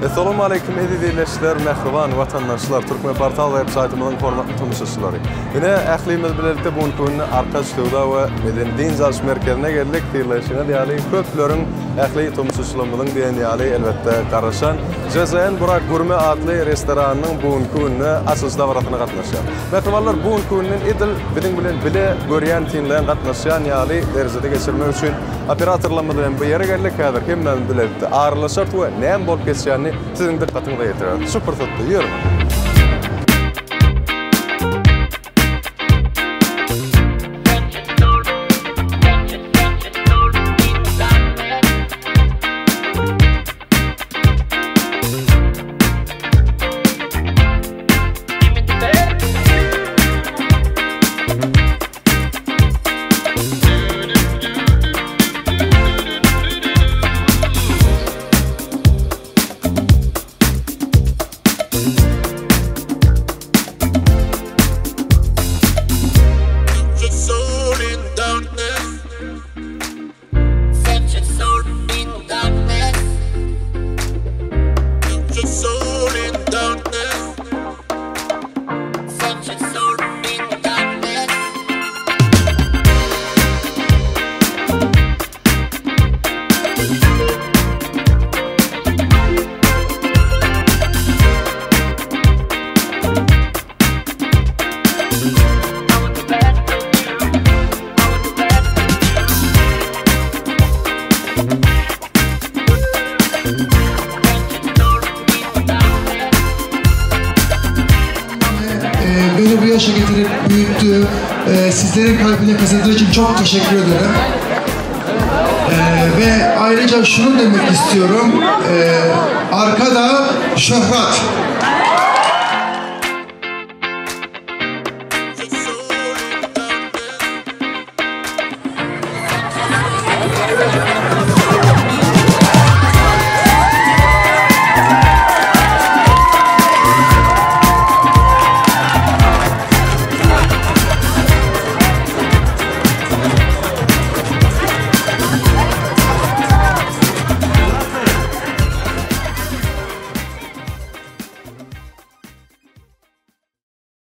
Essalamu Aleýkum eziz ildeşler, mähriban watandaşlar, Türkmenportal web saýtymyzyň hormatly tomaşaçylary. Ine, ählimiz bilelikde bu günki günde Arkaç söwda we medeni dynç alyş merkezine geldik. Synlaýşyňyz ýaly, köpleriň, ähli tomaşaçylarymyzyň diýen ýaly, elbetde, garaşan JZN Burak Gurme atly restoranynyň bu günki günde açylyş dabarasyna gatnaşýar. Mähribanlar, bu günki günden edil biziň bilen bile görýän, synlaýan, gatnaşýan ýaly derejede geçirmek üçin Operatorlarymyz bilen bu ýere geldik. Häzir hemmämiz bilelikde aralaşarys we näme bolup geçýänini siziň dykgatyňyza ýetireris. Şu pursatda ýörüň! Beni bu yaşa getirip büyüttü, sizlerin kalbine kazıdığı için çok teşekkür ederim. Ve ayrıca şunu demek istiyorum, arkada şöhret.